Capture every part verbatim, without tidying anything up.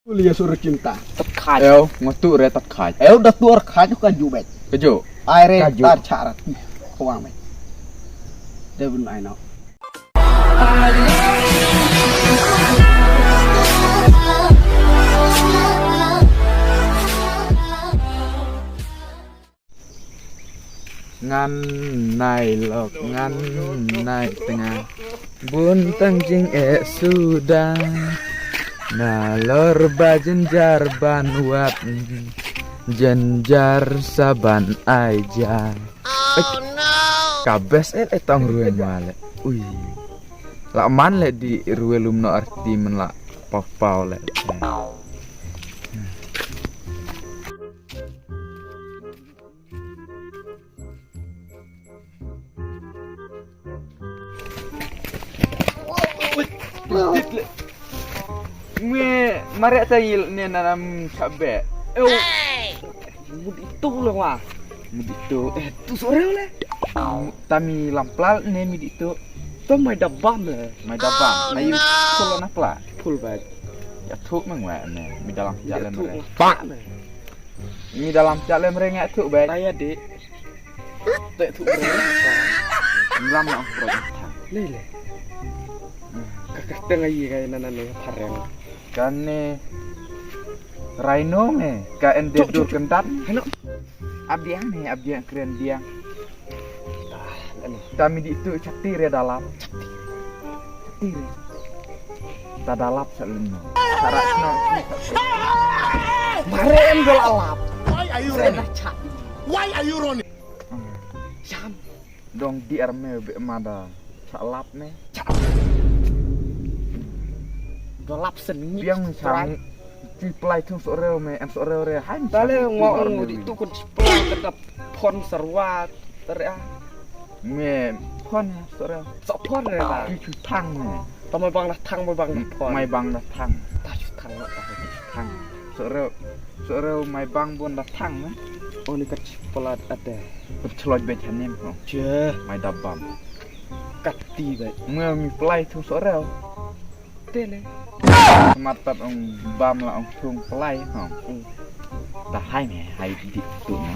Uli ya sur cinta. Tat khaid. Ew, nga tuh re tat khaid. Ew, da tuh khaid ka ju bet. Ka ju. Ai re. Ka ju. Tar chara. Khawang bet. Dei bun ai no. Ngan nai lok, ngan nai tnga. Bun tang jingeh suda. Nalor ba jynjar ban wad. Jynjar sa ban ai ja. Ka best eh, eh tang ruwe male. Ui. La man le di ruwe lum no arti men la paw paw le. Me mare ta yil ne nanam chabe. Eu. Mut itu le wa. Mut itu. Eh, tu sore le. Tami lampla ne mut itu. To mai dabam le. Mai dabam. Ayu. Pul na pla. Pul ba. Ya tu meng wa ne. Mi dalam jalan. Pak. Mi dalam jalan mereng ya tu ba. Taya dik. Te tu. Lam na pro. Lele. Ka ka teng ai ka ina na ne pareng. Kane rhino me ka en de dur kendat. Hano. Abiang ne, abiang kren biang. Tami di tu chati re dalam. Chati re. Ta dalap sa lem no. Sarak no. Mare em dol alap. Why are you running? Why are you running? Sam. Dong di arme be mada. Chalap ne. Chalap. Dolap sen. Biang sang. Ci plai thung soreo me, en soreo re. Hai. Tale ngong di tu kun ci plai kedap phon sarwa. Tare ah. Me phon ya soreo. Sok phon re ba. Ci cu thang me. Tamai bang dah thang, mai bang dah phon. Mai bang dah thang. Ta cu thang, ta cu thang. Soreo, soreo mai bang bun dah thang me. Oh ni kat ci plai ada. Kat chloj be chanim ho. Cie. Mai dabam. Kati ba. Ngue mi plai thung soreo. Tele. Matat ong bam la ong thung plai ho. Hmm. Ta hai me hai di tu na.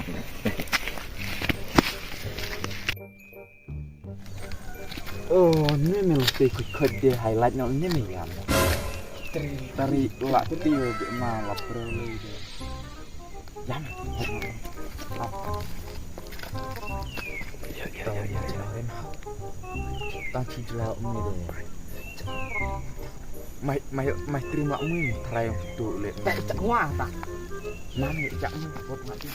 Oh, ni me te ku khot de highlight no ni me yam. Tari la ti de ma la pro le de. Yam. Ya ya ya ya. Ta chi jla me de. Mai mai mai trim la me trai tu le. Ta ta wa ta. Nam ni chak me pot ma ti.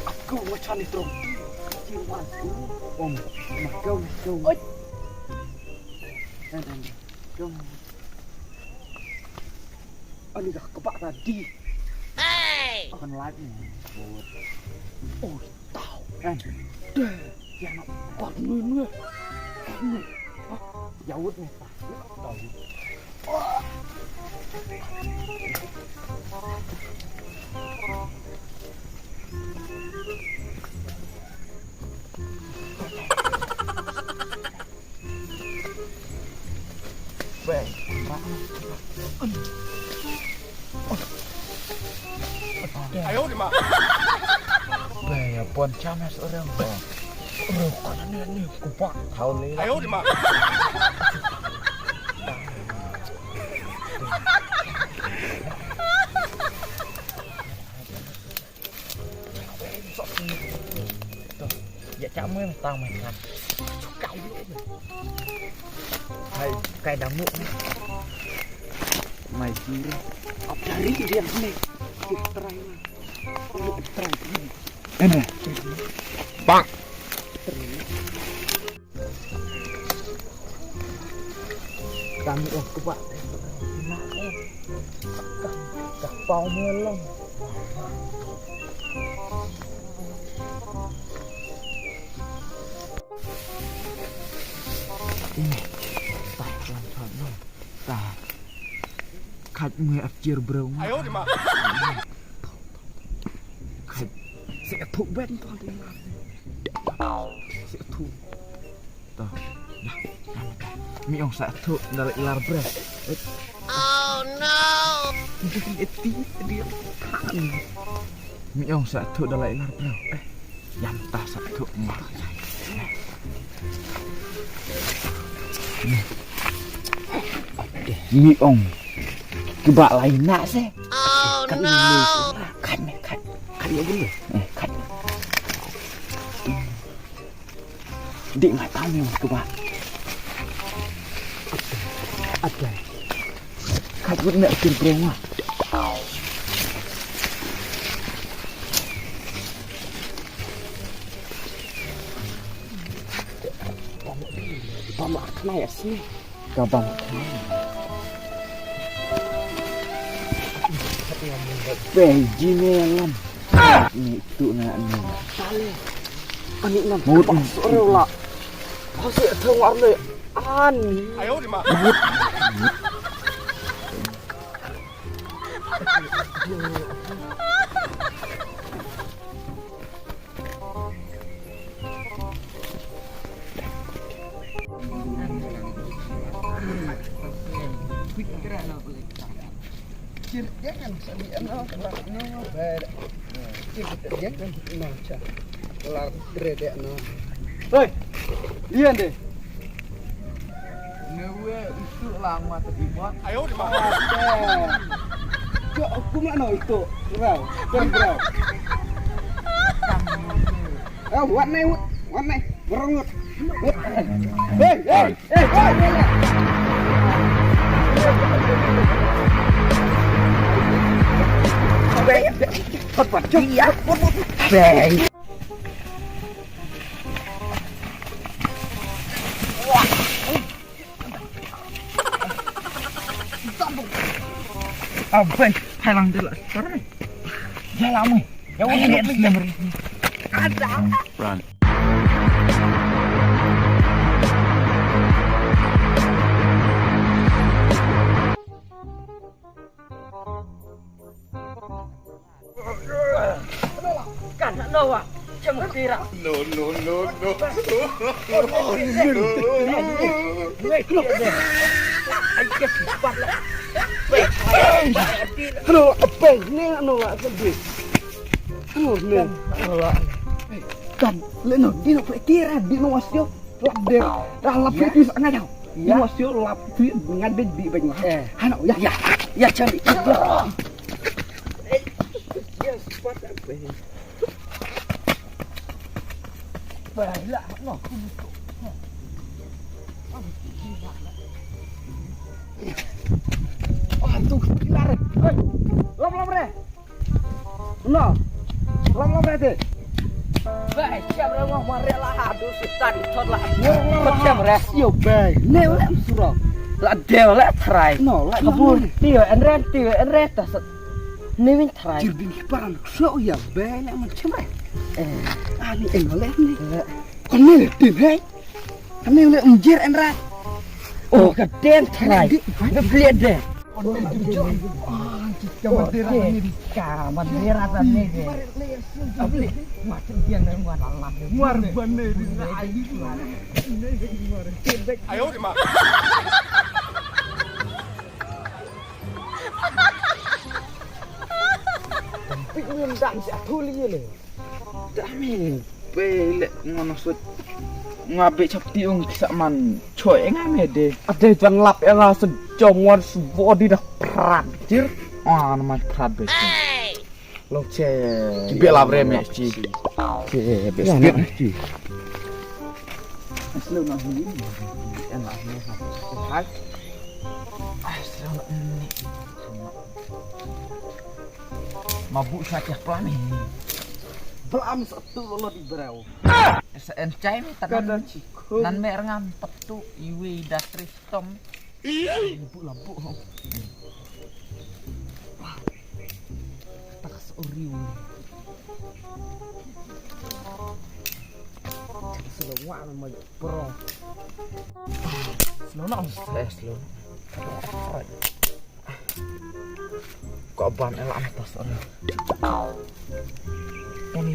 Aku macam ni terus. Om, nak kau, nak kau. Oi. Dan dan kau. Ani dah kebak tadi. Hey. Akan live ni. Oh. Tau. Kan? Deh. Ya nak. Kau dulu dulu. Dulu. Hah? Jauh ni. Tau. Bang. Ayo di ma. Bang, ya pon cames orang bang. Orang kan ni ni kupak. Tahu ni. Ayo di ma. Ya cak mui tang mai kan. Hai, kai dangu. Mai kiri. Apa hari dia ni? Try. Try. Ini. Bang. Kami oh kebak. Ka pau melong. Ini. Tah, pelan-pelan, no. Tah. Khat mui ap jir bro. Ayo di ma. Khat. Buk ben to di lar. Sa thuh. To. Dah. Mi ong sa thuh da la i lar bre. Oh no. Eti di kan. Mi ong sa thuh da la i lar bre. Eh. Ïa mynta sa thuh ma. Mi ong. Kiba lai na se. Oh no. Kat me, kat. Kat ïa gulu. Eh, kat. Dik ngai tau me ong kiba. Atai. Kat wut me kin brenga. Bam ak nai asni. Ka bam. Pe ji ne lam. Ni tu na ni. Ani nam. Mut. Pas ore la. Pas ore la. Ani. Hei, lian deh. Ngewe isu lang mata imot. Ayo di mana? Cok, aku mana itu? Berau, berau. Eh, wat nih, wat, wat nih. Berungut. Hei, hei, hei, hei. Bang. Abai, hai lang deh lah. Sorry. Ya lah, Mai. Ya udah, udah, udah. Ada. Run. Kan no wa. Cem tira. No, no, no, no. Hello, apa ni? No wa sedih. Hello, ni. Kan, le no, di no tira, di no wasio. Lap der, dah lap fitness ngai dau. Ni wasio lap fit ngai bed bi bang. Eh. Hano, ya. Ya, ya cari. Ya, spot apa? Baiklah, no. Ah, tu kilar. Hei, lap lap re. No. Lap lap re te. Baik, siap re ngok mare lah, aduh, setan, tot lah. Siap re. Yo, baik. Ne, lem surau. La dew, la try. No, la kabur. Tio, enret, tio, enret, tas. Ni win trai. Jir bin kiparan so ya bele man chemai. Eh. Ani en le ni. Kon ni le tin he. Ani le um jir en ra. Oh, ka den trai. Be bli de. Ka man dira ni de. Abli. Muar bane di na ai. Ayo di ma. Pik ngam dang sa thuli le. Dami pe le ngono sut. Nga be chap ti ung sa man choi nga me de. Ade jan lap ya nga sejom wan sbo di dah prat jir. Ah, na man prat be. Long che. Be lap re me chi. Che be speed chi. Slow na ni. Hai. Ah, slow na ni. Ma bu sa chah plam hi. Plam sa tu lo lo di brau. Sa en chai mi tanan. Kada chikum. Nan me rngam patu iwi da tristom. Bu la bu. Tak sa uriu. Slow wa ma pro. Slow na. Slow. Ko ban ela atas ora. Oni.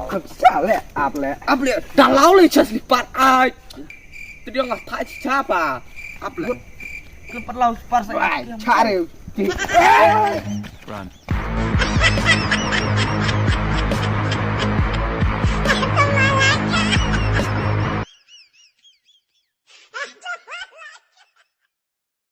Wow. Ap sa le, ap le. Ap le. Da law le chas li pat ai. Te dia nga thai cha pa. Ap le. Kan pat law par sa. Wai, cha re. Run.